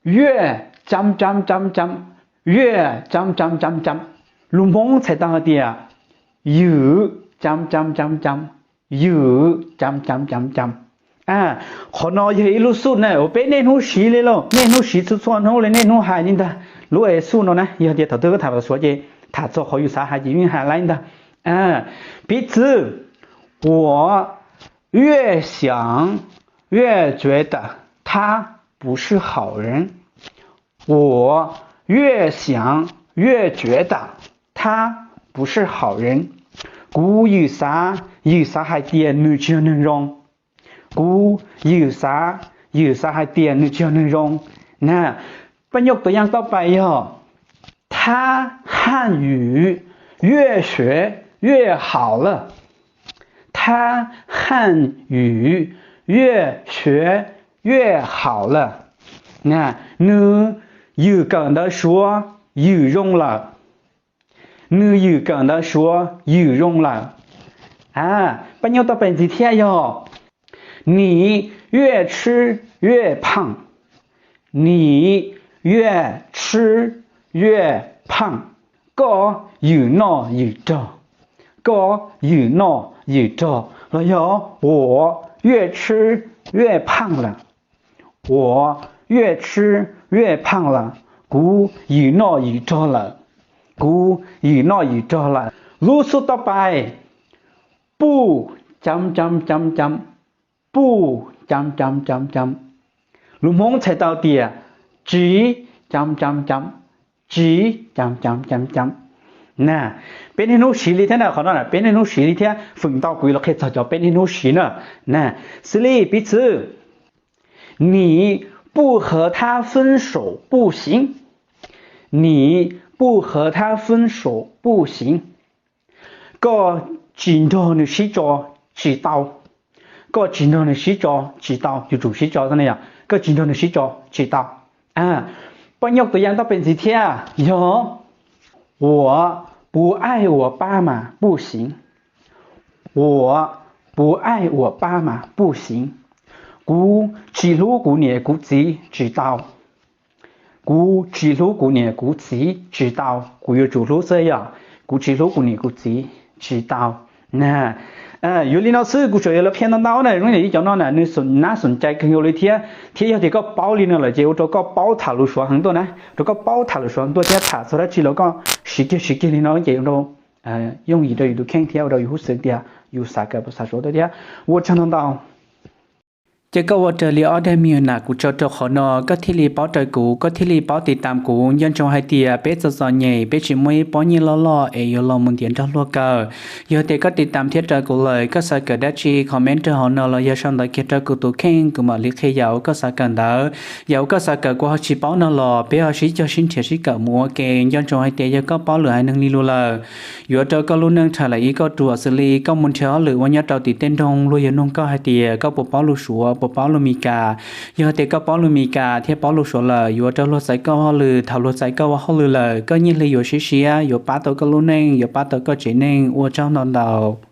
越 cam cam cam cam, 越 cam cam cam cam. Lus Hmoob txhais tau hais tias ywm cam cam cam cam, ywm cam cam cam cam. Qhov no yog ib lub xuj na uas peb niaj hnub siv li lauj, niaj hnub siv txhua txhua hnub li, niaj hnub hais li ntag. Lub es xuj no na yog tias thaum twg koj tham Suav ces tham txog qhov yus xav hais ces yeej hais li ntag. 比如, 我越想越觉得他不是好人。 我越想越觉得他不是好人。 Kuv ywm xav ywm xav hais tias nws tsis yog neeg zoo. Kuv ywm xav ywm xav hais tias nws tsis yog neeg zoo. Na, pab nyoj tuas yaj toj pais yog 他汉语越学越好了。 他汉语越学越好了。 Nws ywm kawm ntawv Suav ywm zoo lawm. Nws ywm kawm ntawv Suav ywm zoo lawm. Pab nyoj toj pais ntxiv thiab yog 你越吃越胖。 你越吃越胖。 Koj ywm noj ywm rog. Koj ywm noj ywm rog los yog 我越吃越胖了。 我越吃越胖了。 Kuv ywm noj ywm rog lawm. Kuv ywm noj ywm rog lawm. Lub xuj toj pais 不 cam cam cam cam, 不 cam cam cam cam. Lus Hmoob txhais tau tias tsis cam cam cam, tsis cam cam cam cam. Na, peb niaj hnub siv li thiab na, qhov no peb niaj hnub siv li thiab, feem ntau kuv yuav los qhia txog cov peb niaj hnub siv na. Na, xws li piv txwv, 你不和他分手不行。 你不和他分手不行。 Koj tsis nrog nws sib tso tsis tau. Koj tsis nrog nws sib tso tsis tau, yuav tsum sib tso, koj tsis nrog nws sib tso tsis tau. Pab nyoj tuas yaj toj pais ntxiv thiab yog 我不爱我爸妈不行。 我不爱我爸妈不行。 Kuv tsis hlub kuv niam kuv txiv tsis tau. Kuv tsis hlub kuv niam kuv txiv tsis tau, kuv yuav tsum hlub xwb yog kuv tsis hlub kuv niam kuv txiv tsis tau. Yog li no xwb, kuv tsuas yuav los qhia ntau ntau na, zoo li cov no na nws nab xoom cai kawg nkaus li thiab, thiab yog tias koj paub li no lawm ces ua rau koj paub tham lus Suav heev tuaj na, rau koj paub tham lus Suav heev tuaj thiab tham txog dab tsi los koj siv kiag siv kiag li no ces ua rau yooj yim rau yus tus kheej thiab ua rau yus hub xeev tias yus xav kawm xav Suav tuaj thiab. Ua tsaug ntau ntau. Ces koj ua raws li ob daim me nyuam na kuv tso rau qhov no, koj thiaj li paub raws kuv, koj thiaj li paub tiv tam kuv. Nco ntsoov hais tias peb txom txom nyem, peb tsis muaj ib pob nyiaj loj loj es yuav los mus ntiav nrog luag kawm. Yog tias koj tiv tam thiab raws kuv lawm, koj xav kawm dab tsi comment rau hauv no los yog sau ntawv kiag rau kuv tus kheej, kuv mam li qhia yam uas koj xav kawm ntawd. Yam uas koj xav kawm kuv ho tsis paub no los peb ho sib cog sib nrhiav sib kawm mus ua ke. Nco ntsoov hais tias yog koj paub lwm haiv neeg li lus lawm, yuav rau koj lub neej rhais lawm ib kauj ruam, xws li koj mus nrhiav hauj lwm ua nyob rau tim tej nroog, luag yuav nug koj hais tias koj puas paub lus Suav, puas paub lus Mis Kas. Yog tias koj paub lus Mis Kas thiab paub lus Suav lawm, yuav rau luag txais koj ua hauj lwm. Thaum luag txais koj ua hauj lwm lawm, koj nyiaj hli yuav siab siab, yuav pab tau koj lub neej, yuav pab tau koj tsev neeg. Ua tsaug ntau ntau.